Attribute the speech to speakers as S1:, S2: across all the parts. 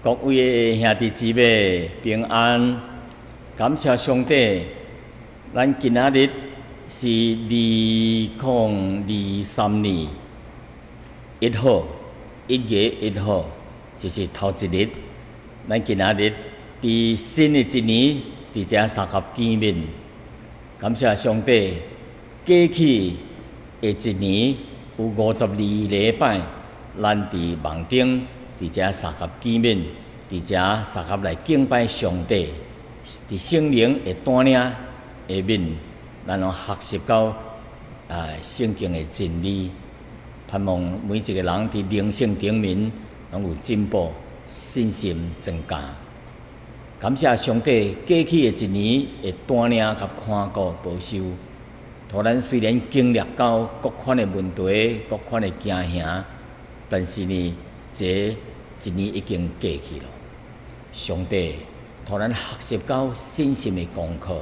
S1: 各位的兄弟姊妹平安，感謝上帝。咱今仔日是2023年1號，1月1號，就是頭一日。咱今仔日佇新的一年，佇遮相佮見面，感謝上帝。過去的一年有52禮拜，咱佇網頂佇遮相佮見面，佇遮相佮來敬拜上帝，佇聖靈的帶領下面，咱攏學習到聖經的真理，盼望每一個人佇靈性頂面攏有進步，信心增加。感謝上帝過去的一年的帶領佮看顧保守，予咱雖然經歷到各款的問題、各款的驚嚇，但是呢，這一年已經過去了。上帝予咱學習到信心的功課，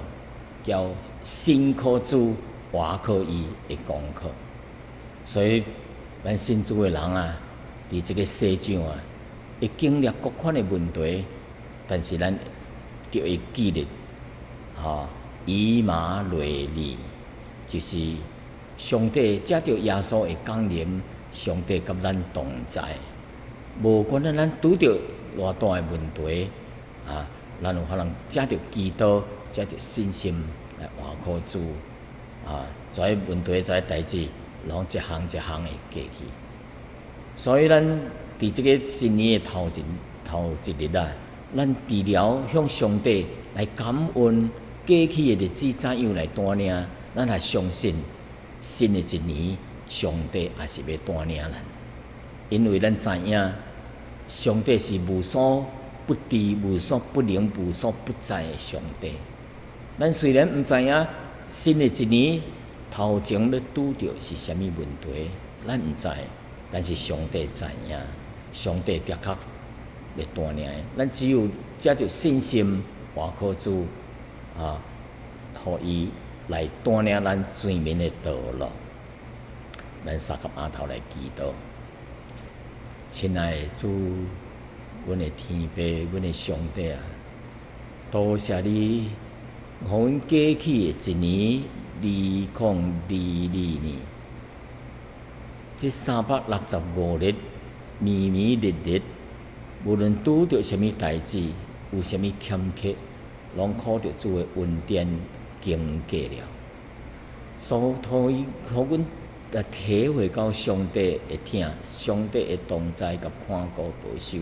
S1: 叫信靠主、倚靠伊的功課。所以，咱信主的人啊，佇這個世上啊，會經歷各款的問題，但是咱著會記得，吼，以馬內利，就是上帝藉著耶穌的降臨，上帝佮咱同在。無管咱拄著偌大的問題，啊，咱有可能藉著祈禱，藉著信心來倚靠主，啊，這个問題，這个代誌，攏一項一項會過去。所以咱佇這個新年的頭一日啊，咱除了向上帝來感恩過去的日子怎樣來帶領，咱也相信新的一年，上帝也是欲帶領咱，因為咱知影上帝是無所不知、無所不能、無所不在的上帝。咱雖然毋知影新的一年頭前欲拄著是啥物問題，咱毋知，但是上帝知影，上帝的確會帶領的。咱只有藉著信心，倚靠主啊，予伊來帶領咱前面的道路。咱相佮囥頭來祈禱，親愛的主，阮的天父，阮的上帝啊，多謝你，予阮過去的一年，2022年，這365日，暝暝日日，無論拄著啥物代誌，有啥物坎坷，攏靠著主的恩典經過了。所以，予阮來體會到上帝的疼，上帝的同在佮看顧保守。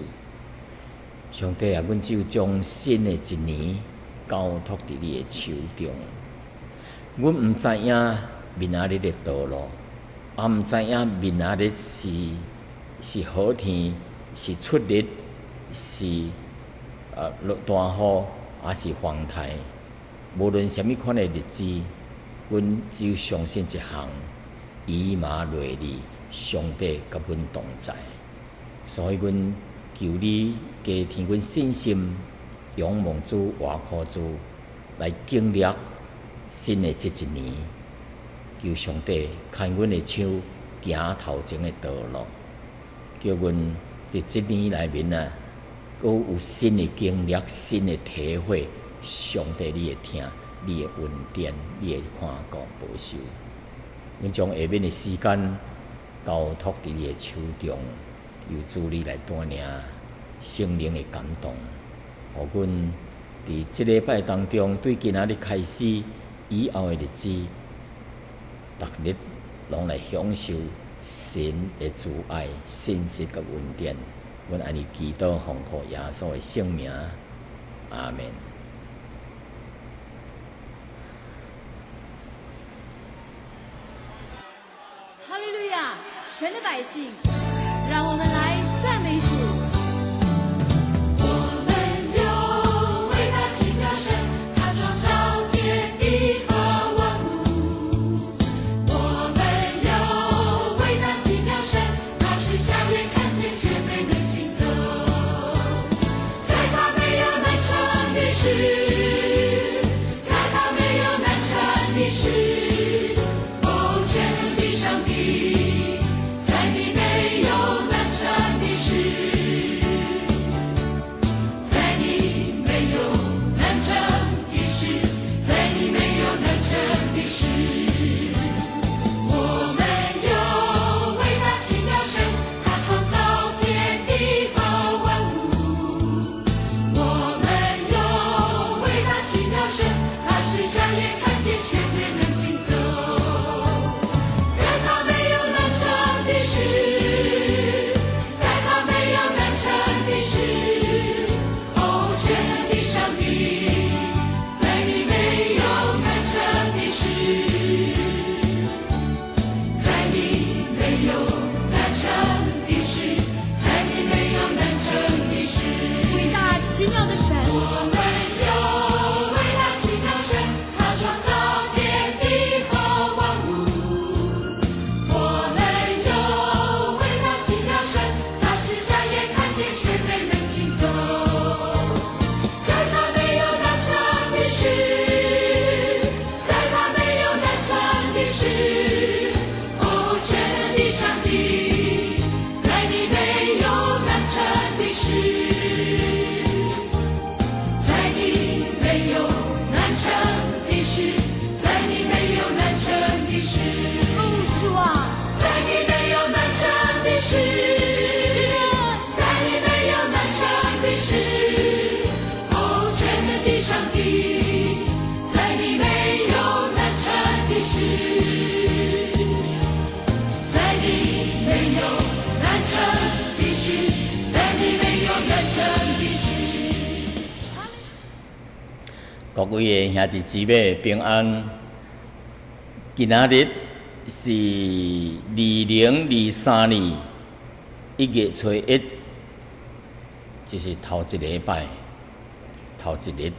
S1: 上帝啊，阮只有將新的一年交託佇你的手中。阮毋知影明仔日的道路，也毋知影明仔日是好天，是出日，是落大雨，抑是風颱。無論啥物款的日子，阮只有相信一項：以馬內利，上帝佮阮同在。所以，阮求你加添阮信心，仰望主，倚靠主，來經歷新的這一年。求上帝牽阮的手，行頭前的道路，叫阮佇這年內面啊，閣有新的經歷、新的體會。上帝，你的疼，你的恩典，你的看顧保守。阮將下面的時間交託佇你的手中，求主你來帶領聖靈的感動，予阮佇這禮拜當中，對今仔日開始以後的日子，逐日攏來享受神的慈愛、信實佮恩典。阮按呢祈禱，奉靠耶穌的聖名，阿門。
S2: 哈利路亞，神的百姓，讓我們來讚美主。
S3: 我們有偉大奇妙神，他創造天地和萬物。我們有偉大奇妙神，他是瞎眼看見卻沒能行走，在他沒有難成的事，在他沒有難成的事。哦，全能的上帝，在你沒有難成。
S1: 各位的兄弟姊妹平安。今仔日是2023年1月初1，這是頭一禮拜，頭一日。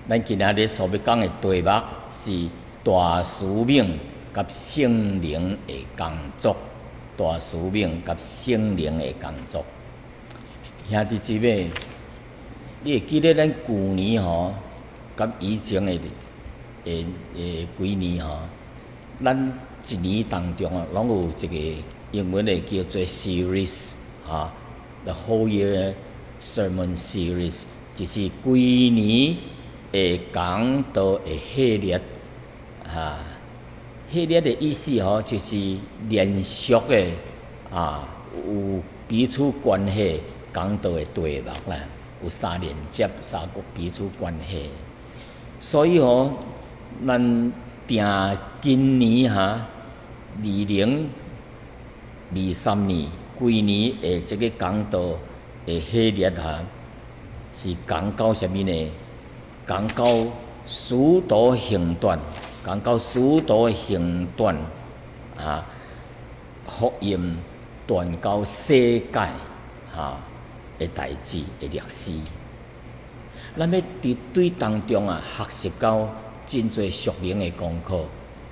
S1: 咱今仔日所欲講的題目是大使命佮聖靈的工作，大使命佮聖靈的工作。兄弟姊妹，你會記得咱舊年吼，佮以前的幾年吼，咱一年當中啊，攏有一個英文的叫做 series 哈，the whole year sermon series，就是規年的講道的系列，哈，系列的意思吼，就是連續的啊，有彼此關係講道的題目啦，有三連接，三個彼此關係。所以吼，咱定今年哈，2023年規年的這個講道的系列哈，是講到啥物呢？講到使徒行傳，講到使徒行傳啊，福音傳到世界哈的代誌的歷史。咱欲佇對當中啊，學習到真濟屬靈的功課，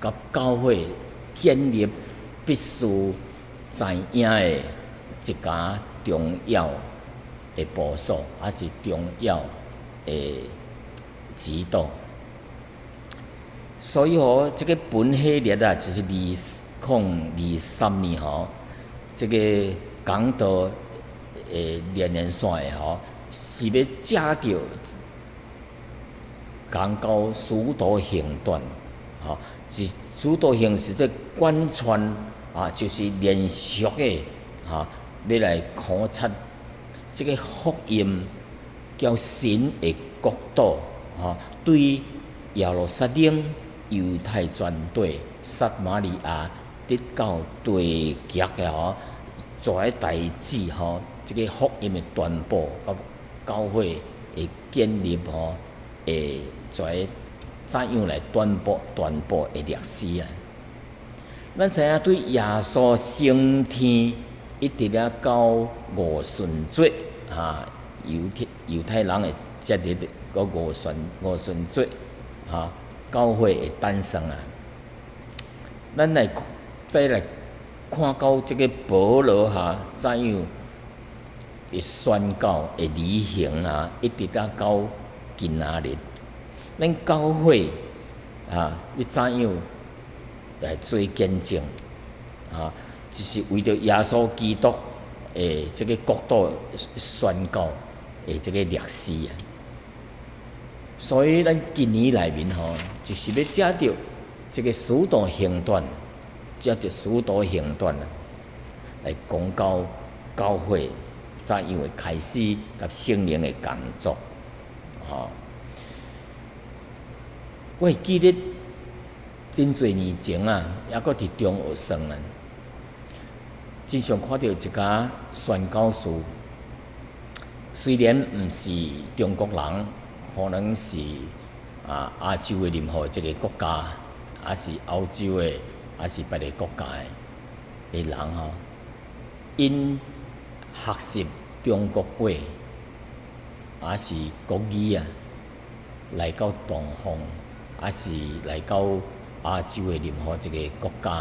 S1: 佮教會建立必須知影的一家重要的步數，抑是重要的指導。所以吼，這個本系列啊，就是2023年吼，這個講道的連線的吼，是欲藉著講到使徒行傳，吼，是使徒行是咧貫穿啊，就是連續的，哈，欲來考察這個福音叫神的國度，吼，對耶路撒冷、猶太全地、撒瑪利亞，直到地極的吼，這個代誌吼，這個福音的傳播佮教會的建立吼，會怎怎樣來傳播的歷史啊？咱知影對耶穌升天，一直了到五旬節，哈，猶太人的節日個五旬節，哈，教會的誕生啊。咱來再來看到這個保羅哈怎樣的宣教的旅行啊，一直到到今仔日，咱教會啊，欲怎樣來做見證啊？就是為著耶穌基督的這個國度宣教的這個歷史啊。所以咱今年內面吼，就是欲藉著這個使徒行傳，藉著使徒行傳啊，來講到教會怎樣的開始佮聖靈的工作，吼。我會記得真濟年前啊，猶閣佇中學生啊，真常看著一家宣教士，雖然毋是中國人，可能是啊亞洲的任何一個國家，抑是歐洲的，抑是別个國家的人吼，𪜶學習中國話，抑是國語啊，來到東方，抑是來到亞洲的任何一個國家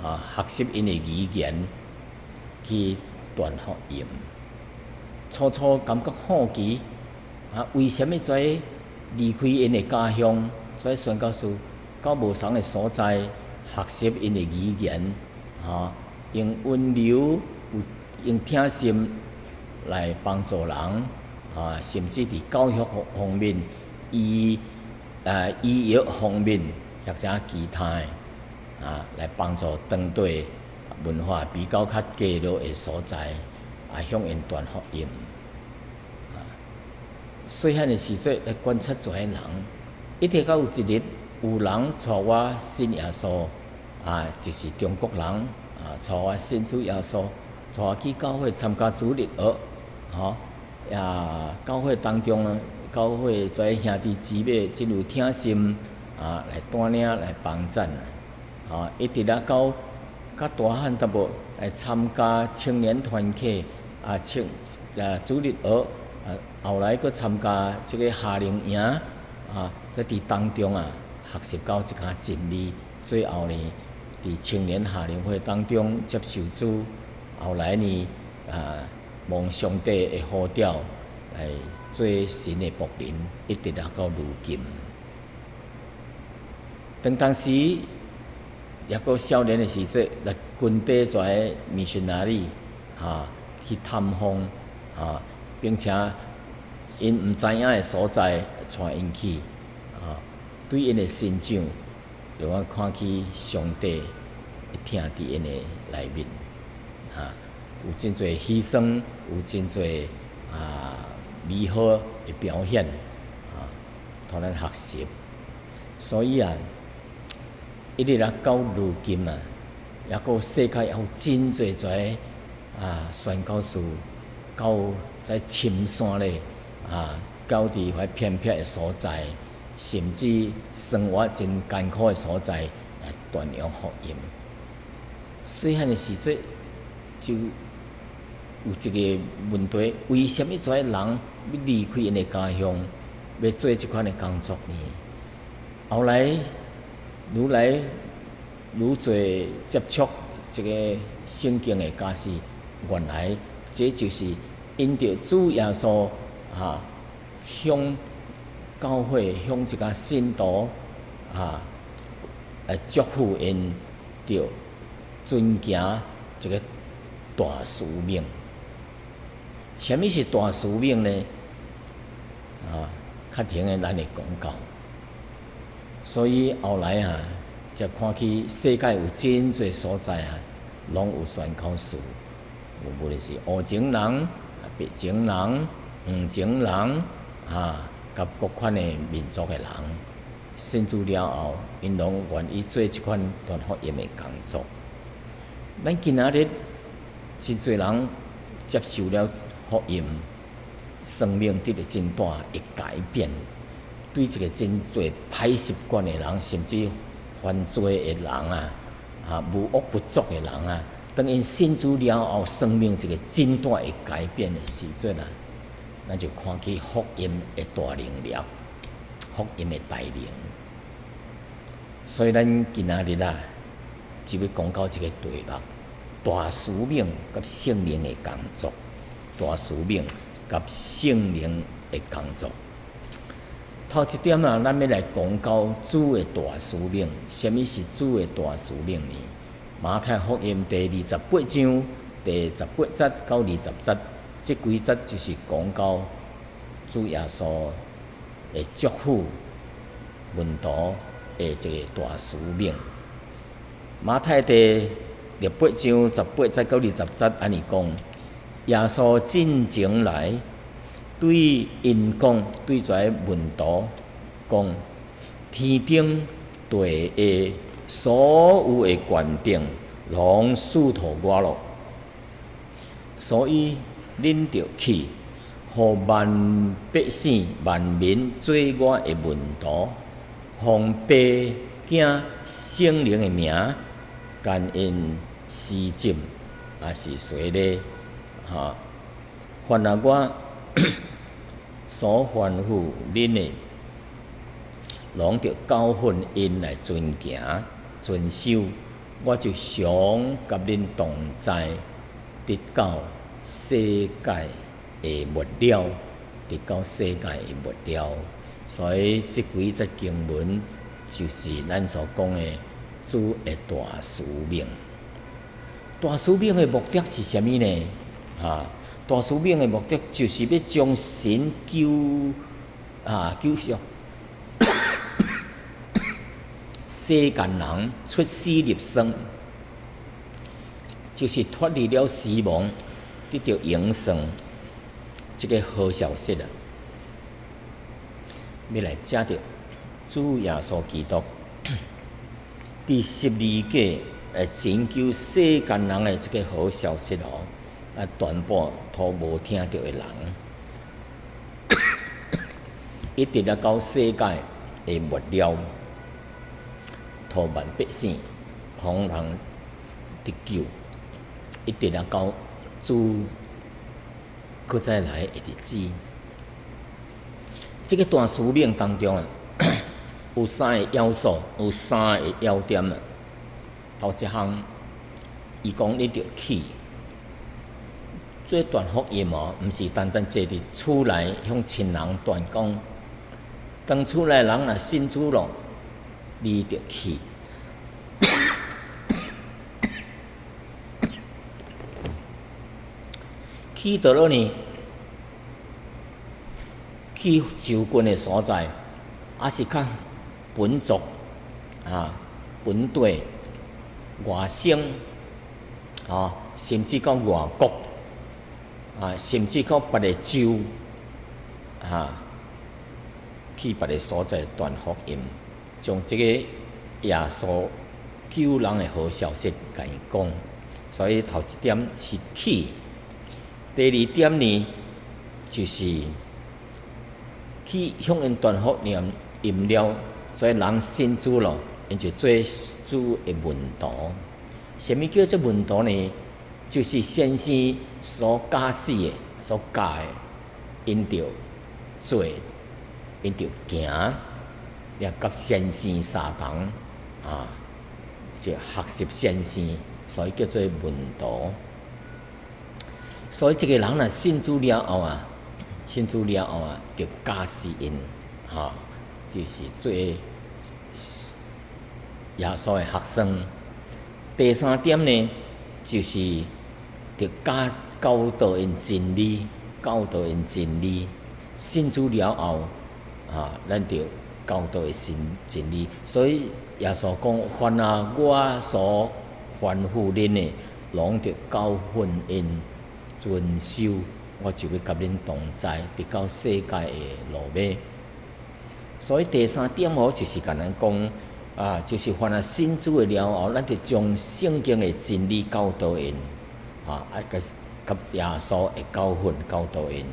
S1: 啊，學習𪜶的語言去傳福音。初初感覺好奇啊，為啥物遮離開𪜶的家鄉，遮宣教士到無仝的所在學習𪜶的語言，哈，用溫柔、有用疼心來幫助人，啊，甚至佇教育方面、醫藥方面，或者其他的，啊，來幫助當地文化比較較低落的所在，啊，向𪜶傳福音。啊，細漢的時陣來觀察遮的人，一直到有一日，有人帶我信耶穌，啊，就是中國人，啊，帶我信主耶穌，帶我去教會參加主日學，吼，呀，教會當中呢，教會遮兄弟姊妹真有疼心啊，來帶領來幫贊啊，一直啊到較大漢淡薄來參加青年團契啊，青啊主日學啊，後來閣參加這个夏令營啊，在佇當中啊學習到這寡真理，最後呢，佇青年夏令會當中接受主，後來呢啊，蒙上帝的呼召來做神的僕人，一直啊到如今。當當時抑閣少年的時陣，來軍隊遮 missionary 哈去探訪啊，並且𪜶毋知影的所在，帶𪜶去啊，對𪜶的成長，讓我看起上帝疼佇𪜶的內面，哈，有真濟犧牲，有真濟啊美好的表現，啊，予咱學習。所以啊，一直啊到如今啊，抑閣世界猶有真濟濟啊宣教士到在深山咧啊，到佇遐偏僻的所在，甚至生活真艱苦的所在來傳揚福音。細漢的時陣就有一個問題：為啥物遮人欲離開𪜶的家鄉，欲做這款的工作呢？後來愈來愈濟接觸這个聖經的教示，原來這就是因著主耶穌啊，向教會向這个信徒啊，來囑咐𪜶著遵行這个大使命。啥物是大使命呢？啊，較停的咱會講到。所以後來啊，才看起世界有真濟所在啊，攏有宣教士，無論是烏種人、白種人、黃種人，啊，佮各款的民族的人，信主了後，𪜶攏願意做這款傳福音的工作。咱今仔日真濟人接受了福音，生命得著真大的改變。對一个真濟歹習慣的人，甚至犯罪的人啊，啊無惡不作的人啊，當𪜶信主了後，生命一个真大的改變的時陣啊，咱就看起福音的大能力，福音的大能。所以咱今仔日啊，就欲講到這个題目：大使命佮聖靈的工作。大使命佮聖靈的工作。頭一點啊，咱欲來講到主的大使命。啥物是主的大使命呢？馬太福音第28章第18節到20節，這幾節就是講到主耶穌的囑咐門徒的這个大使命。馬太第18章18節到20節按呢講，耶穌進前來，對𪜶講，對遮門徒講，天頂地下所有的權柄，攏賜予我咯。所以恁著去，予萬百姓、萬民做我的門徒，奉父、囝、聖靈的名，共𪜶施浸，抑是洗禮，哈。凡若我所吩咐恁的，攏著教訓𪜶來遵行、遵守，我就常佮恁同在，直到世界的末了，直到世界的末了。所以，這幾節經文就是咱所講的主的大使命。大使命的目的是啥物呢？啊，大使命的目的就是欲將神救啊救贖世間人出死入生，就是脫離了死亡，得著永生，這个好消息啊！欲來藉著主耶穌基督佇十字架來拯救世間人的這个好消息哦，來傳播予無聽著的人。一直來到世界的末了，予萬百姓統人得救，一直來到主閣再來的日子。這個大使命當中啊，有三个要素，有三个要點啊。頭一項，伊講你著去做傳福音哦，毋是單單坐佇厝內向親人傳講。當厝內人若信主咯，你著去。去佗落呢？去就近的所在，抑是較本族啊、本地、外省啊，甚至講外國啊，甚至講別个州啊，去別个所在傳福音，將這個耶穌救人的好消息共伊講。所以頭一點是去，第二點呢，就是去向𪜶傳福音了，所以人信主咯，𪜶就做主的門徒。啥物叫做門徒呢？就是先生所教示的、所教的，𪜶著做，𪜶著行，也佮先生相同啊，是學習先生，所以叫做門徒。所以這個人若信主了後啊，信主了後啊，就教示𪜶，吼，就是做耶穌的學生。第三點呢，就是著教教導𪜶真理，教導𪜶真理。信主了後，啊，咱著教導伊真真理。所以耶穌講：凡啊，我所吩咐恁的，攏著教訓𪜶遵守。我就欲佮恁同在，直到世界的落尾。所以第三點哦，就是共咱講啊，就是凡啊信主的了後，咱就將聖經的真理教導𪜶，啊，啊，佮佮耶穌的教訓教導𪜶，予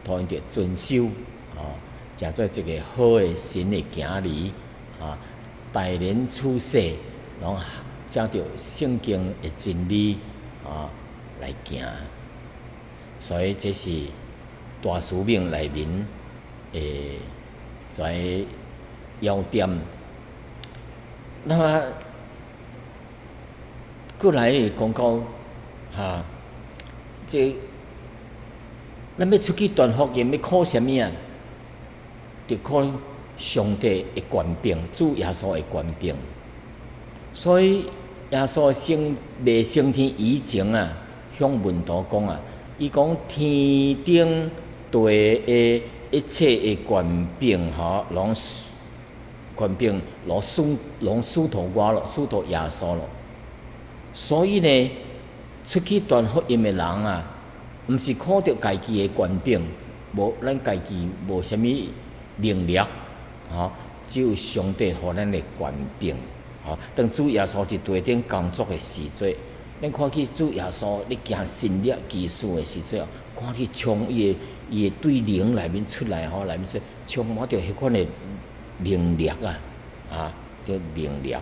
S1: 𪜶著遵守，啊，成做一个好的神的囝兒，啊，待人處世，攏照著聖經的真理，啊，來行。所以這是大使命內面的這要點。那麼閣來講到哈，這咱欲出去傳福音，欲靠啥物啊？就靠上帝的權柄，主耶穌的權柄。所以耶穌升未升天以前啊，向門徒講啊，伊講天頂地的一切的權柄，吼，攏權柄攏賜攏賜予我咯，賜予耶穌咯。所以呢，出去傳福音的人啊，毋是靠著家己的權柄，無咱家己無啥物能力，吼，只有上帝予咱的權柄。吼，當主耶穌佇地頂工作的時陣，咱看見主耶穌咧行神蹟奇事的時陣，看見從伊的伊的對靈內面出來吼，內面出充滿著彼款的能力啊，啊，叫能力啊。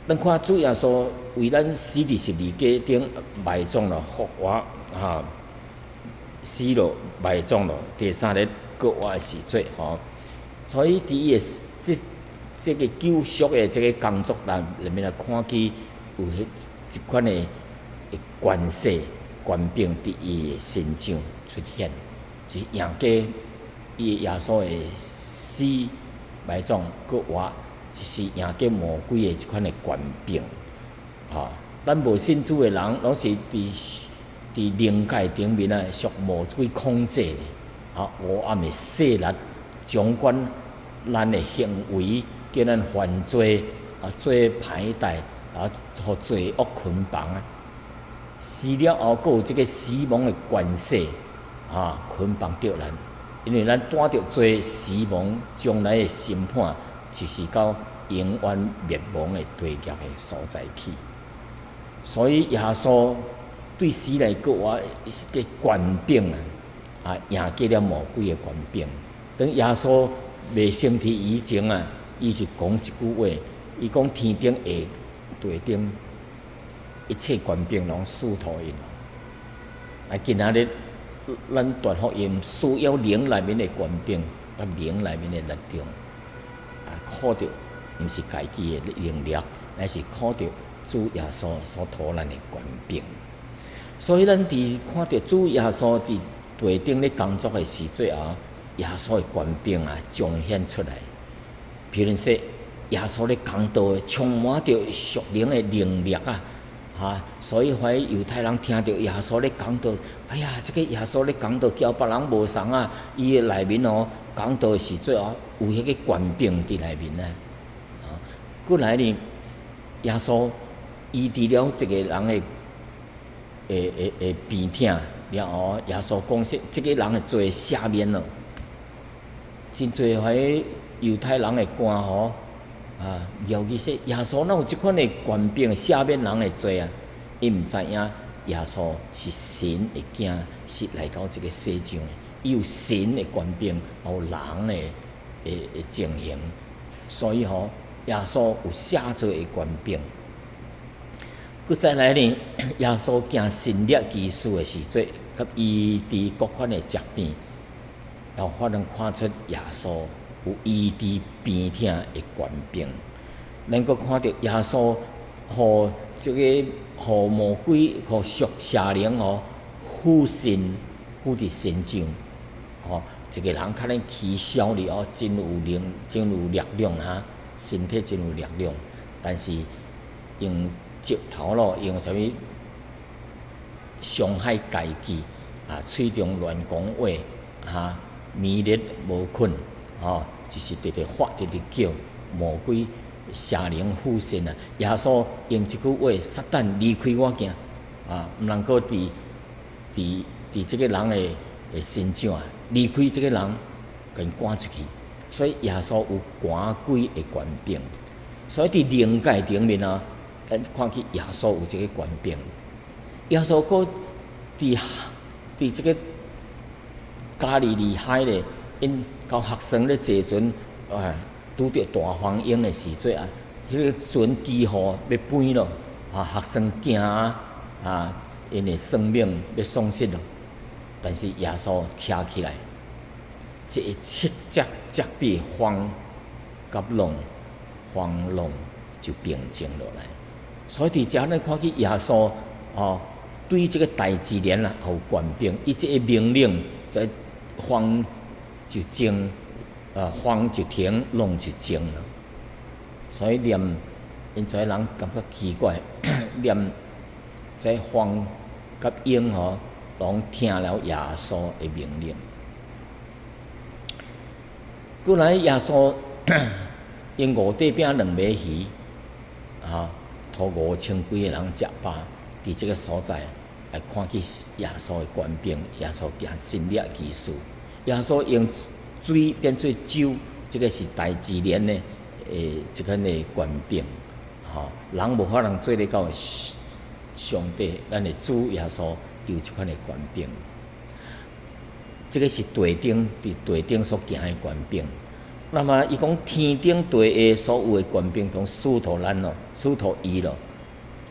S1: 咱看主耶穌為咱死佇十字架頂埋葬了復活，哈，死了埋葬了，第三日閣活的時陣吼。所以佇伊的這這个救贖的這个工作內面來看見有彼這款的權勢權柄佇伊的身上出現，就是贏過伊耶穌的死埋葬閣活，就是贏過魔鬼的這款的權柄。吼，咱無信主的人，攏是佇佇靈界頂面啊，屬魔鬼控制的，吼，黑暗的勢力掌管咱的行為，叫咱犯罪啊，做歹代啊，予罪惡捆綁啊。死了後，閣有這个死亡的權勢啊，捆綁著咱，因為咱帶著罪死亡，將來的審判就是到永遠滅亡的地獄的所在去。所以耶穌對死來閣活是個權柄啊，贏過了魔鬼的權柄。當耶穌未升天以前啊，伊就講一句話，伊講天頂下地頂一切權柄攏賜予𪜶。啊，今仔日咱傳福音需要靈內面的權柄，佮靈內面的力量，啊，靠著毋是家己的能力，乃是靠著主耶穌所予咱的權柄。所以咱佇看著主耶穌佇地頂咧工作的時陣啊，耶穌的權柄啊彰顯出來。譬如說，耶穌咧講道，充滿著屬靈的能力啊！哈，所以遐猶太人聽著耶穌咧講道，哎呀，這个耶穌咧講道交別人無仝啊！伊的內面哦，講道的時陣哦，有彼个權柄佇內面啊。閣來呢，耶穌醫治了一個人的病痛了後，耶穌講說，這个人的罪赦免了。真濟遐猶太人的官吼，啊，猶記說耶穌哪有這款的權柄赦免人的罪啊？𪜶毋知影耶穌是神的囝，是來到這个世上的，伊有神的權柄，有人的情形，所以吼，耶穌有赦罪的權柄。閣再來呢，耶穌行神蹟奇事的時陣，佮醫治各款的疾病，予咱看出耶穌有醫治病痛的權柄。咱閣看著耶穌予這个予魔鬼、予屬邪靈吼附身附佇身上，吼，一个人較咧起痟哩哦，真有能，真有力量哈，身體真有力量，但是用石頭咯，用啥物傷害家己啊，喙中亂講話，哈，暝日無睏，吼，就是直直發，直直叫魔鬼邪靈附身啊！耶穌用一句話：撒旦離開我行，啊，毋通閣佇這个人的身上啊，離開這个人，共𪜶趕出去。所以耶穌有趕鬼的權柄。所以佇靈界頂面啊，咱看見耶穌有這个權柄。耶穌閣佇這个加利利海咧，𪜶𪜶學生咧坐船啊，拄著大風湧的時陣啊，彼个船幾乎欲翻咯，啊，學生驚啊，啊，𪜶的生命欲喪失咯。但是耶穌徛起來，一个斥責責備風佮浪，風浪就平靜落來。所以佇遮咱看見耶穌哦，對這个大自然啊有權柄，伊這个命令，這風就靜，風就停，浪就靜了。所以連𪜶遮人感覺奇怪，連這風佮湧吼，攏聽了耶穌的命令。閣來耶穌用五塊餅兩尾魚，啊，予五千幾个人食飽，佇這个所在來看見耶穌的權柄，耶穌行神蹟奇事，耶穌用水變做酒，這个是大自然的這款的權柄，吼，人無法通做得到的。上帝，咱的主耶穌有這款的權柄，這个是地頂佇地頂所行的權柄。那麼伊講天頂地下所有的權柄，攏賜予咱咯，賜予伊咯。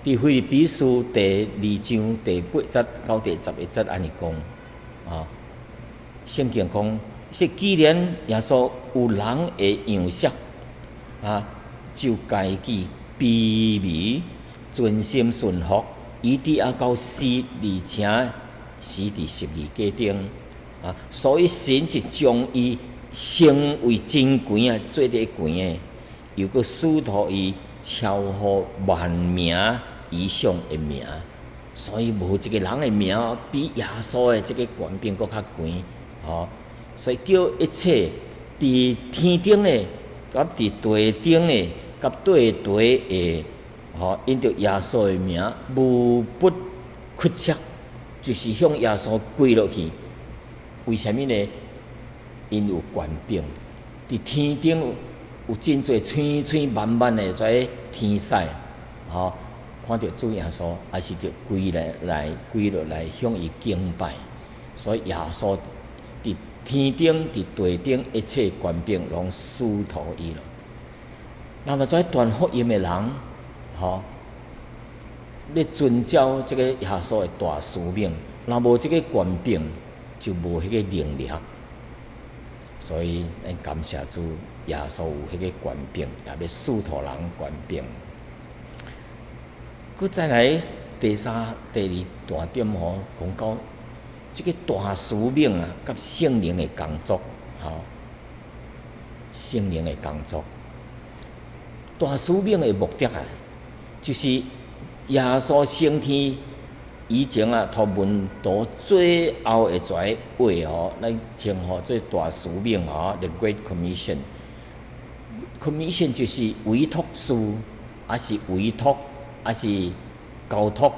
S1: 佇腓立比書第二章第八節到第十一節按呢講，啊，聖經講，說既然耶穌有人的樣式，啊，就家己卑微，存心順服，以致啊到死，而且死佇十字架頂，啊，所以神就將伊升為真懸啊，做這懸的，又閣賜予伊超乎萬名以上的名，所以無一個人的名比耶穌的這个權柄閣較懸，吼，所以叫一切佇天頂的、佮佇地頂的、佮地底的，吼，因著耶穌的名，無不屈膝，就是向耶穌跪落去。為啥物呢？𪜶有權柄，佇天頂有真濟千千萬萬的這天使，吼，看著主耶穌，也是著跪來來跪落來向伊敬拜。所以耶穌天頂佇地頂一切權柄攏賜予伊咯。那麼做傳福音的人，吼，欲遵照這個耶穌的大使命，若無這個權柄，就無彼個能力。所以，咱感謝主，耶穌有彼個權柄，也欲賜予人權柄。閣再來第三、第二大點吼，講到這個大使命啊，佮聖靈的工作，吼，聖靈的工作。大使命的目的啊，就是耶穌升天以前啊，予門徒最後的一個話吼，咱稱呼做大使命吼，The Great Commission。Commission 就是委託事，抑是委託，抑是交託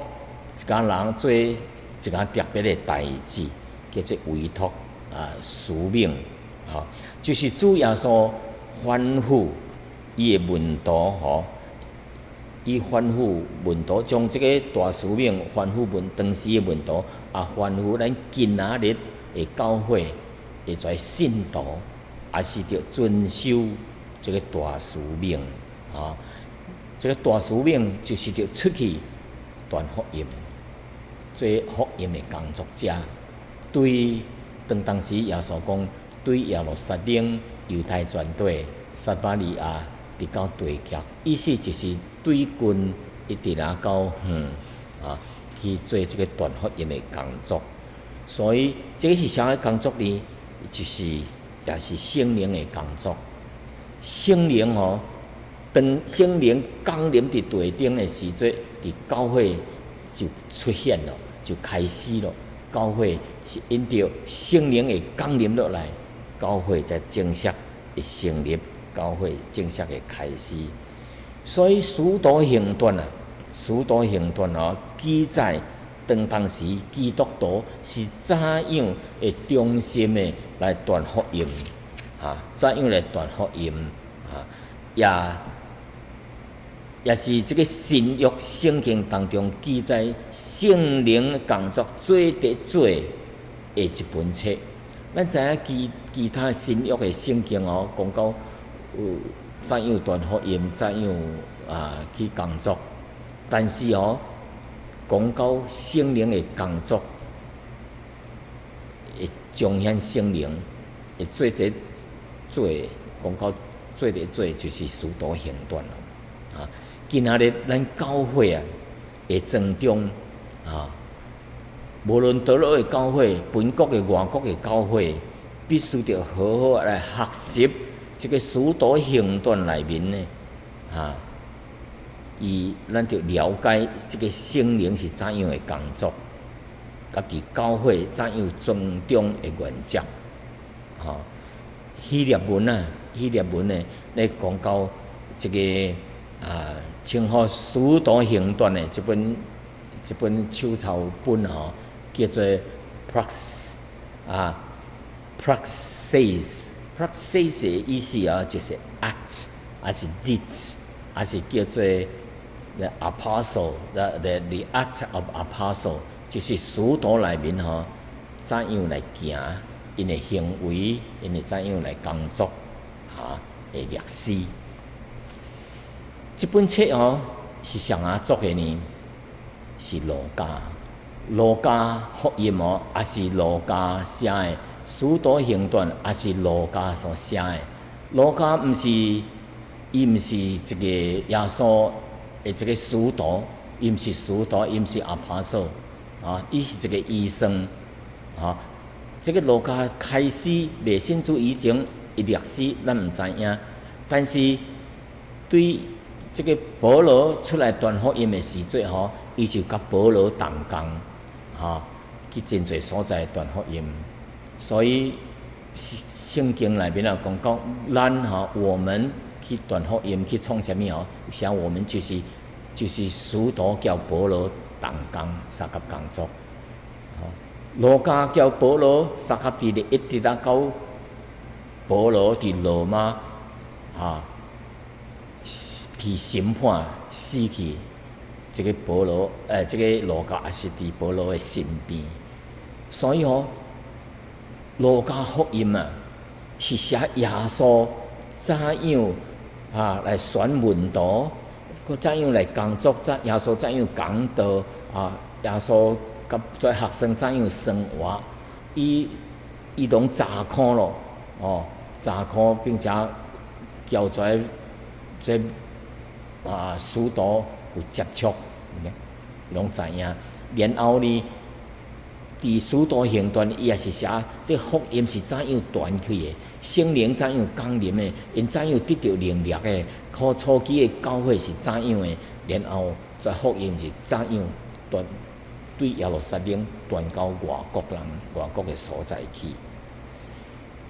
S1: 一家人做一個特別的代誌，叫做委託啊使命，吼，就是主耶穌吩咐伊的門徒吼，伊吩咐門徒將這個大使命吩咐門當時的門徒，也吩咐咱今仔日的教會會在信徒，也是著遵守這個大使命，啊，這個大使命就是著出去傳福音，做福音的工作者。對當當時耶穌講，對耶路撒冷、猶太全地、撒瑪利亞，直到地極，意思就是對近一直來到遠啊，去做這個傳福音的工作。所以這個是啥个工作呢？就是也是聖靈的工作。聖靈吼，當聖靈降臨佇地頂的時陣，佇教會就出現了，就開始了。教會是因著聖靈的降臨落來，教會才正式的成立，教會正式的開始。所以使徒行傳啊，使徒行傳哦，記載當當時基督徒是怎樣會忠心的來傳福音，啊，怎樣來傳福音，啊，也也是這個新約聖經當中記載聖靈工作最得做的一本冊。咱知影其其他新約的聖經哦，講到有怎樣傳福音，怎樣啊去工作，但是哦，講到聖靈的工作，會彰顯聖靈，會做得做，講到做得做，就是使徒行傳咯。啊，今仔日咱教會啊，的當中啊，無論佗落的教會，本國的、外國的教會，必須著好好來學習這個使徒行傳內面呢，啊，伊咱著了解這個聖靈是怎樣的工作，佮佇教會怎樣尊重的原則，吼。希臘文啊，希臘文呢，咧講到這個啊，稱呼使徒行傳的這本這本手抄本吼，叫做 prax 啊，praxeis，praxeis 的意思啊，就是 act，抑是 deeds，抑是叫做 the apostle，the act of apostle，就是使徒內面吼，怎樣來行，𪜶的行為，𪜶的怎樣來工作，哈的歷史。這本冊哦是誰仔作的呢？是路加，路加福音哦，也是路加寫的《使徒行傳》，也是路加所寫的。路加毋是，伊毋是一個耶穌的這個使徒，伊毋是使徒，伊毋是 apostle，啊，伊是一個醫生，啊，這個路加開始未信主以前，伊歷史咱毋知影，但是對這個保羅出來傳福音的時陣吼，伊就佮保羅同工，吼，去真濟所在傳福音。所以聖經內面啊講講，咱吼我們去傳福音去創啥物吼？像我們就是使徒佮保羅同工相佮工作。路加佮保羅相佮佇咧一直啊到保羅佇羅馬啊去審判死去，這個保羅這個路加也是佇保羅的身邊，所以吼，路加福音啊，是寫耶穌怎樣啊來選門徒，閣怎樣來工作，怎耶穌怎樣講道啊，耶穌佮遮學生怎樣生活，伊攏查考咯，哦，查考並且交遮這啊使徒有接觸，攏知影。然後呢，佇使徒行傳，伊也是寫這福音是怎樣傳去的，聖靈怎樣降臨的，𪜶怎樣得著能力的，靠初期的教會是怎樣的，然後這福音是怎樣傳對耶路撒冷傳到外國人、外國的所在去。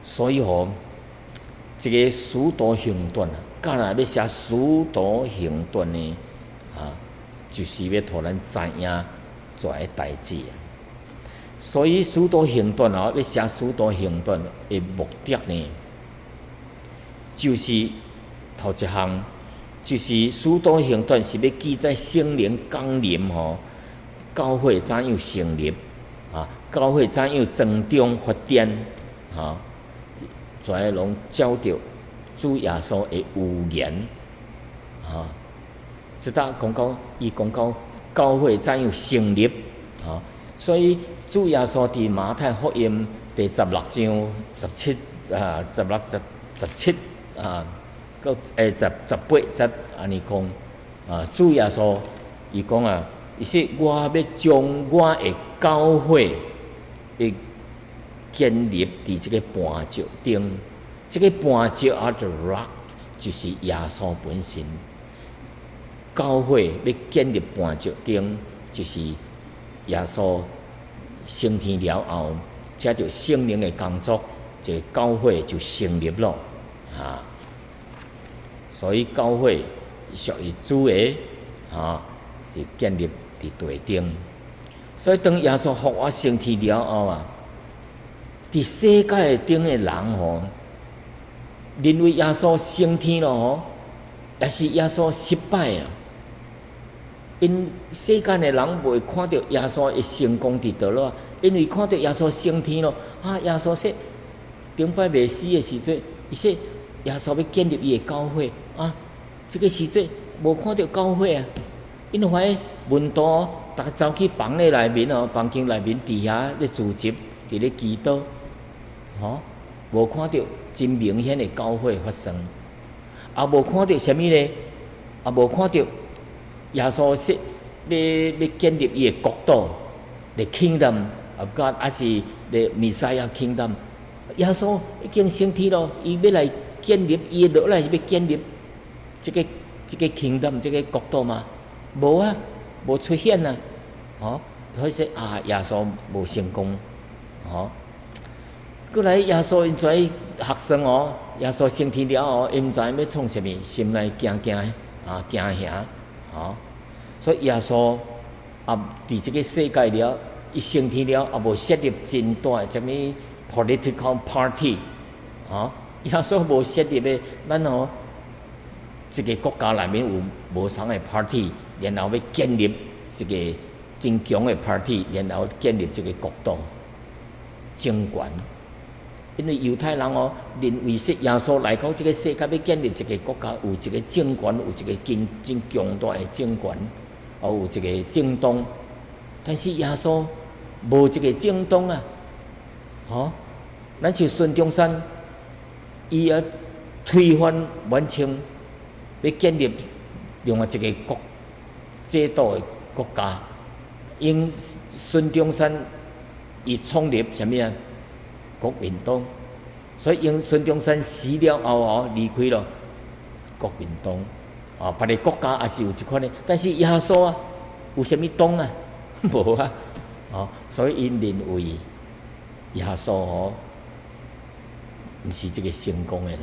S1: 所以吼，這个使徒行傳啊，敢若欲寫使徒行傳呢，啊，就是欲予咱知影遮个代誌啊。所以使徒行傳啊，欲寫使徒行傳的目的呢，就是頭一項，就是使徒行傳是欲記載聖靈降臨吼，教會怎樣成立啊？教會怎樣增長發展啊？遮攏照著主耶穌的預言啊，這搭講到伊講到教會怎樣成立啊，所以主耶穌佇馬太福音第16章十七啊，16十七啊，閣十八節按呢講啊，主耶穌伊講啊，伊說我欲將我的教會會建立佇這个磐石頂，這个磐石啊，the rock 就是耶穌本身。教會欲建立磐石頂，就是耶穌升天了後，藉著聖靈的工作，這个教會就成立了啊。所以教會屬於主的，啊，是建立佇地頂。所以當耶穌復活升天了後啊，佇世界頂的人吼，認為耶穌升天了吼，抑是耶穌失敗啊。𪜶世間的人袂看著耶穌的成功佇佗落啊，因為看著耶穌升天咯，啊，耶穌說頂擺未死的時陣，伊說耶穌欲建立伊的教會啊，這个時陣無看著教會啊，𪜶發現門徒逐家走去房咧內面哦，房間內面佇遐咧聚集，佇咧祈禱，吼，無看著真明顯的教會發生，也無看著啥物咧，也無看著耶穌說欲建立伊的國度，the kingdom of God，抑是 the Messiah kingdom。耶穌已經升天咯，伊欲來建立，伊落來是欲建立這个 kingdom 這个國度嗎？無啊，無出現啊，吼，所以說啊，耶穌無成功，吼。閣來耶穌𪜶遮學生哦，耶穌升天了後，𪜶毋知欲創啥物，心內驚驚的，啊，驚嚇，吼。所以耶穌啊，佇這个世界了，伊升天了，也無設立真大的啥物 political party，吼，耶穌無設立的，咱吼一个國家內面有無仝的 party，然後欲建立一个真強的 party，然後建立這个國度政權。因為猶太人哦，認為說耶穌來到這个世界，欲建立一个國家，有一个政權，有一个真真強大的政權，哦，有一个政黨。但是耶穌無一个政黨啊，吼，咱像孫中山，伊啊推翻滿清，欲建立另外一个國制度的國家。𪜶孫中山伊創立啥物啊？國民黨。所以𪜶孫中山死了後哦，離開了國民黨，啊，別个國家也是有這款的，但是耶穌啊，有啥物黨啊？無啊，哦，所以𪜶認為耶穌哦，毋是這个成功的人。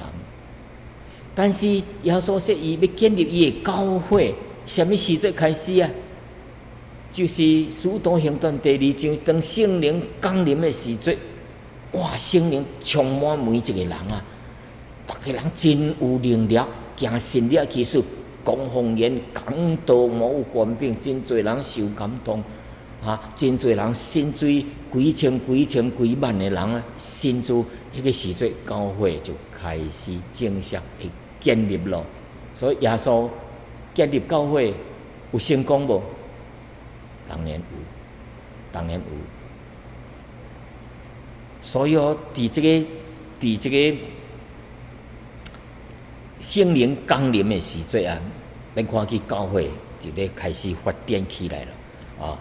S1: 但是耶穌說，伊欲建立伊的教會，啥物時陣開始啊？就是使徒行傳第二章，當聖靈降臨的時陣，哇！聖靈充滿每一个人啊，逐个人真有能力，行神蹟奇事，講方言，講道，無有權柄，真濟人受感動。哈，真濟人信主，幾千、幾千、幾萬的人啊，信主，彼個時陣教會就開始正式去建立咯。所以耶穌建立教會有成功無？當然有，當然有。所以哦，佇這個聖靈降臨的時陣啊，咱看見教會就咧開始發展起來了啊！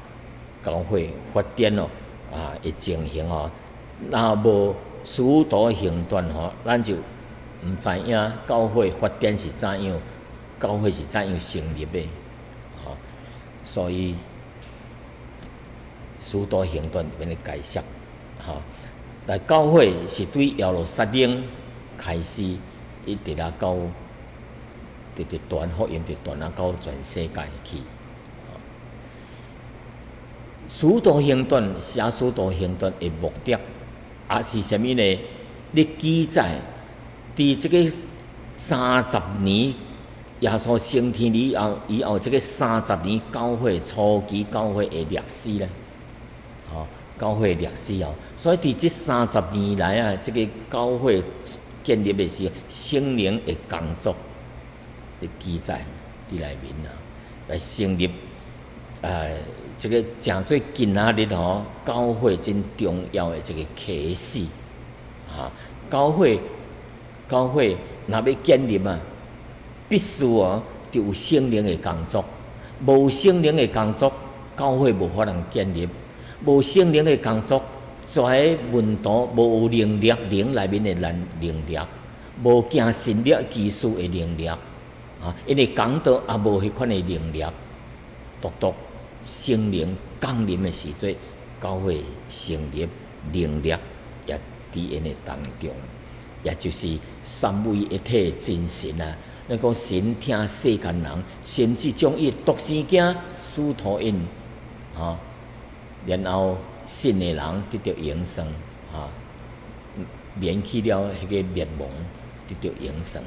S1: 教會發展咯啊，的情形哦，若無使徒行傳吼，咱就毋知影教會發展是怎樣，教會是怎樣成立的，吼。所以使徒行傳裡面的解釋，吼，來教會是對耶路撒冷開始，一直啊到，直直傳福音，直傳啊到全世界去。使徒行傳寫使徒行傳的目的，也是啥物呢？咧記載佇這個三十年耶穌升天以後，這個三十年教會初期教會的歷史咧，吼，教會歷史哦。所以佇這三十年來啊，這個教會建立的時候，聖靈的工作的記載佇內面啊，來成立這個成做今仔日吼教會真重要的這個啟示，啊，教會若欲建立啊，必須哦，著有聖靈的工作，無聖靈的工作，教會無法通建立；無聖靈的工作，遮的門徒無能力，靈內面的能力，無行神蹟奇事的能力，啊，𪜶的講道也無彼款的能力，獨獨聖靈降臨的時陣，教會成立能力也佇𪜶的當中，也就是三位一體的真神啊！咱講神疼世間人，甚至將伊獨生囝賜予𪜶，吼，然後信的人得著永生，哈，免去了彼個滅亡，得著永生。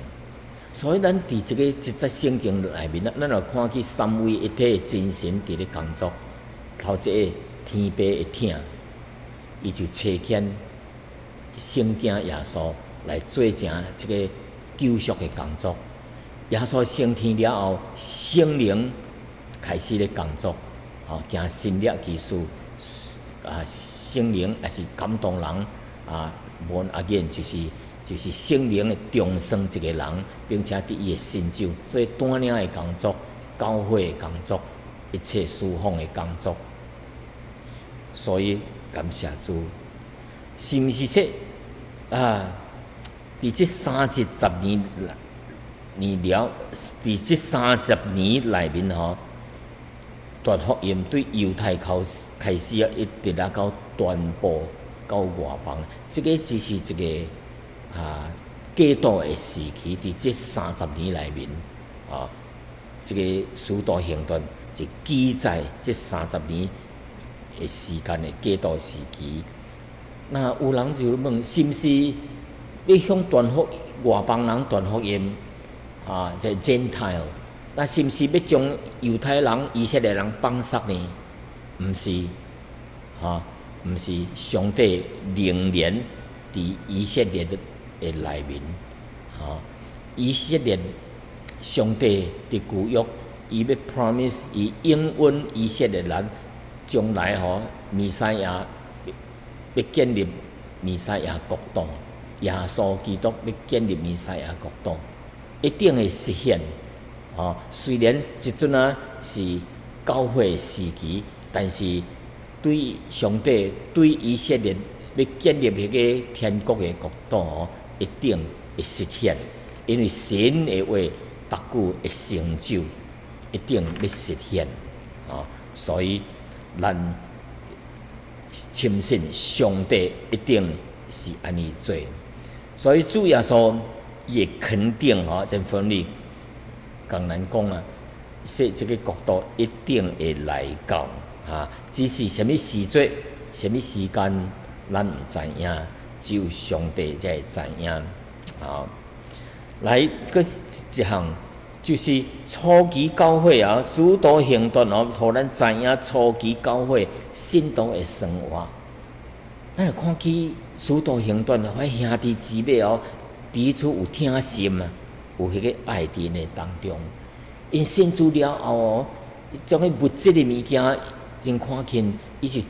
S1: 所以咱佇這個一節聖經內面，咱就看見三位一體的真神佇咧工作。頭一個天父的疼，伊就差遣聖囝耶穌來做成這個救贖的工作。耶穌升天了後，聖靈開始咧工作，吼，行神蹟奇事，啊，聖靈也是感動人，啊，born again 就是聖靈的重生一個人，並且佇伊的成就，所以帶領的工作、教會的工作、一切事奉的工作。所以感謝主，是毋是說啊？佇這三十年年了，佇這三十年內面吼，傳福音對猶太口開始啊，一直啊到傳播到外邦，這個只是一個啊過渡的時期，佇這三十年內面啊，這個使徒行傳就記載這三十年的時間的過渡時期。那有人就問：是毋是欲向傳福外邦人傳福音？啊，這 Gentile，那是毋是欲將猶太人、以色列人放殺呢？毋是，哈，毋是，上帝仍然佇以色列的內面，哈，以色列上帝佇舊約，伊欲 promise，伊應允以色列人將來吼，彌賽亞欲建立彌賽亞國度，耶穌基督欲建立彌賽亞國度，一定會實現。吼，雖然這陣仔是教會時期，但是對上帝對以色列欲建立彼個天國的國度吼，一定會實現，因為神的話逐句會成就，一定欲實現。吼，所以咱深信上帝一定是按呢做，所以主耶穌伊會肯定吼，真分利共咱講啊，說這個國度一定會來到啊，只是啥物時節、啥物時間，咱毋知影，只有上帝才會知影。啊，來，閣一項，就是初期教會啊，使徒行傳哦，予咱知影初期教會信徒的生活。咱會看見使徒行傳，彼兄弟姊妹哦，彼此有疼心啊，有彼個愛佇𪜶當中。𪜶信主了後哦，將彼物質的物件，𪜶看見，伊是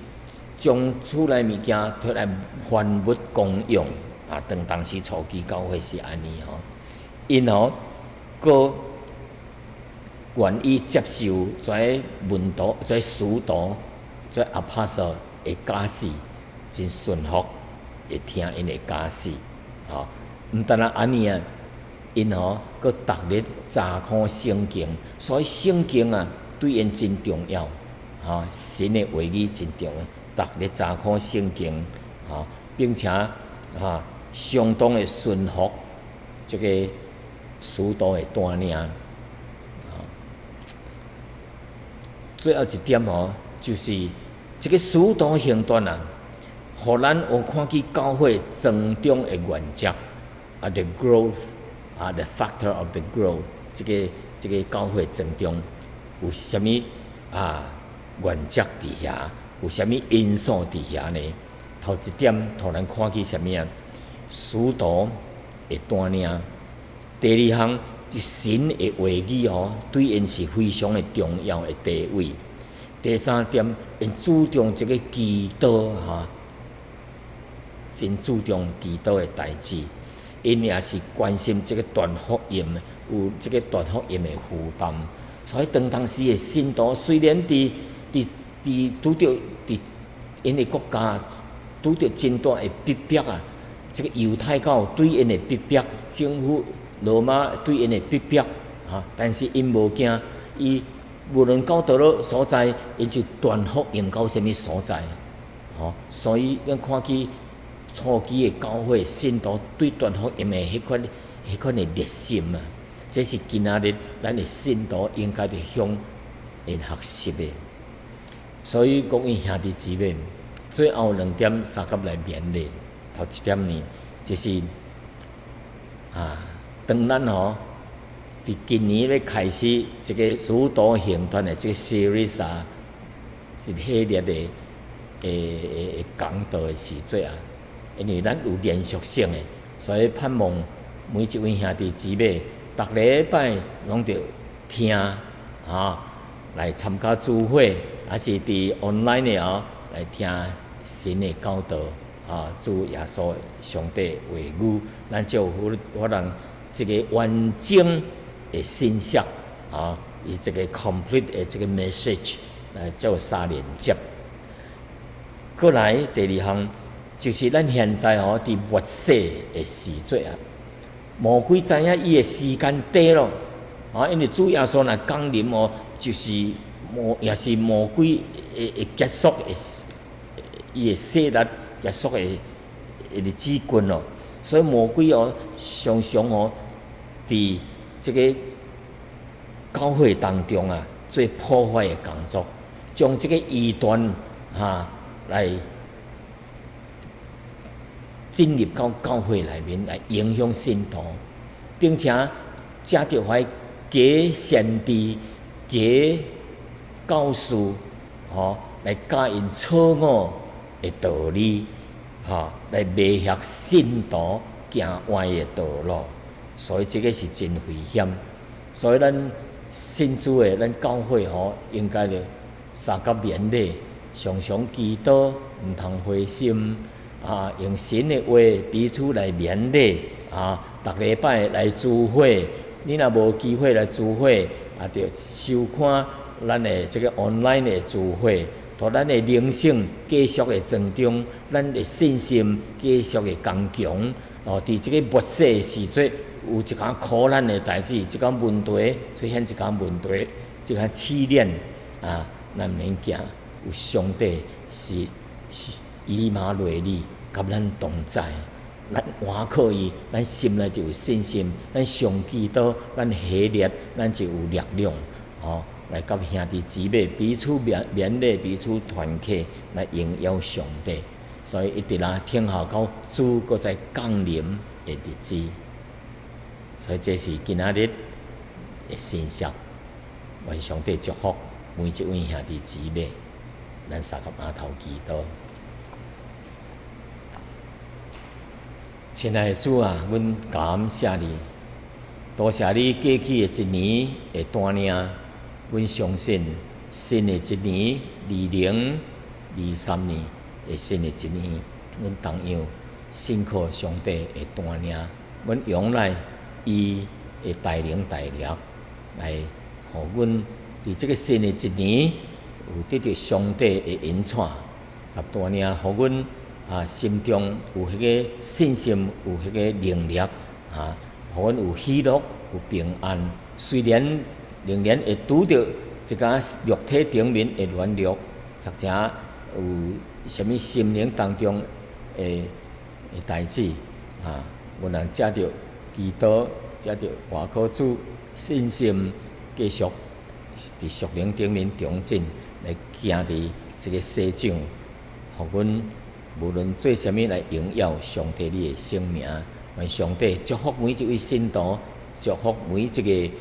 S1: 將厝內物件提來凡物公用啊。當時初期教會是按呢吼，𪜶吼閣願意接受這門徒、這使徒、這 apostle 的教示，真順服，會聽𪜶的教示，吼。毋但若按呢啊，𪜶吼閣逐日查考聖經，所以聖經啊對𪜶真重要，吼，神的話語真重要，逐日查考聖經，吼，並且哈相當的順服這個使徒的帶領。最後一點哦，就是這個使徒行傳啊，予咱有看見教會增長的原則啊，the growth 啊，the factor of the growth，這個教會增長有啥物啊原則佇遐？有啥物因素佇遐呢？頭一點，予咱看見啥物啊？使徒的帶領。第二項，神的話語哦，對𪜶是非常的重要的地位。第三點，𪜶注重這個祈禱哈，真注重祈禱的代誌。𪜶也是關心這個傳福音，有這個傳福音的負擔。所以當時的信徒雖然佇拄著佇𪜶的國家拄著真大的逼迫啊，這個猶太教對𪜶的逼迫，政府羅馬對𪜶的逼迫，哈，但是𪜶無驚，伊無論到佗落所在，𪜶就傳福音到啥物所在，吼，所以咱看見初期的教會信徒對傳福音的彼款的熱心啊，這是今仔日咱的信徒應該著向𪜶學習的。所以各位兄弟姊妹，最後兩點相佮來勉勵。頭一點呢，就是啊，當咱吼佇今年欲開始這個使徒行傳的這個 series 啊，一系列的講道的時陣啊，因為咱有連續性的，所以盼望每一位兄弟姊妹，逐禮拜攏著聽，哈，來參加聚會，抑是佇 online 的哦，來聽神的教導，啊，主耶穌上帝話語，咱才有可能一個完整的信息，啊，伊這個 complete 的這個 message 來才有相連接。過來第二項，就是咱現在吼佇末世的時節啊，魔鬼知影伊的時間短咯，啊，因為主耶穌若降臨哦，就是魔也是魔鬼會結束的，伊的勢力結束的日子近咯，所以魔鬼哦，常常哦，佇這個教會當中啊，做破壞的工作，將這個異端哈來進入到教會內面來影響信徒，並且藉著遐假先知、假教師，吼來教𪜶錯誤的道理，吼來迷惑信徒行歪的道路，所以這個是真危險。所以咱信主的，咱教會吼應該著相佮勉勵，常常祈禱，毋通灰心。啊，用神的話彼此來勉勵啊！逐禮拜來聚會，你若無機會來聚會，啊，著收看咱的這個 online 的聚會，予咱的靈性繼續的增長，咱的信心繼續的剛強。哦，佇這個末世的時陣，有一寡苦難的代誌，一寡問題出現，一寡問題，一寡試煉啊，咱毋免驚，有上帝是以馬內利，佮咱同在，咱倚靠伊，咱心內就有信心，咱常祈禱，咱合力，咱就有力量，吼，來佮兄弟姊妹彼此勉勵，彼此團契，來榮耀上帝。所以一直來聽候到主閣再降臨的日子。所以這是今仔日的信息。願上帝祝福每一位兄弟姊妹，咱相佮阿頭祈禱。親愛的主啊，阮感謝你，多謝你過去的一年的帶領，阮相信新的一年2023年的新的一年，阮同樣信靠上帝的帶領，阮仰賴伊的帶領帶領，來予阮佇這个新的一年有得著上帝的引帶佮帶領，予阮心中有彼个信心，有彼个能力啊，予阮有喜樂，有平安。雖然仍然會拄著一寡肉體頂面的軟弱，或者有啥物心靈當中的代誌啊，阮人藉著祈禱，藉著倚靠主信心，繼續佇屬靈頂面長進，來行佇這个世上，予阮無論做啥物來榮耀上帝你的聖名。願上帝祝福每一位信徒，祝福每一个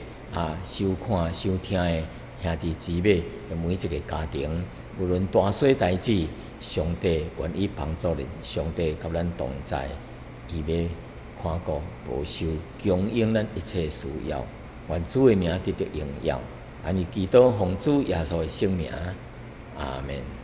S1: 收看、收聽的兄弟姊妹，每一个家庭，無論大細代誌，上帝願意幫助恁，上帝佮咱同在，伊欲看顧、保守、供應咱一切需要。願主的名得著榮耀，按呢祈禱奉主耶穌的聖名，阿門。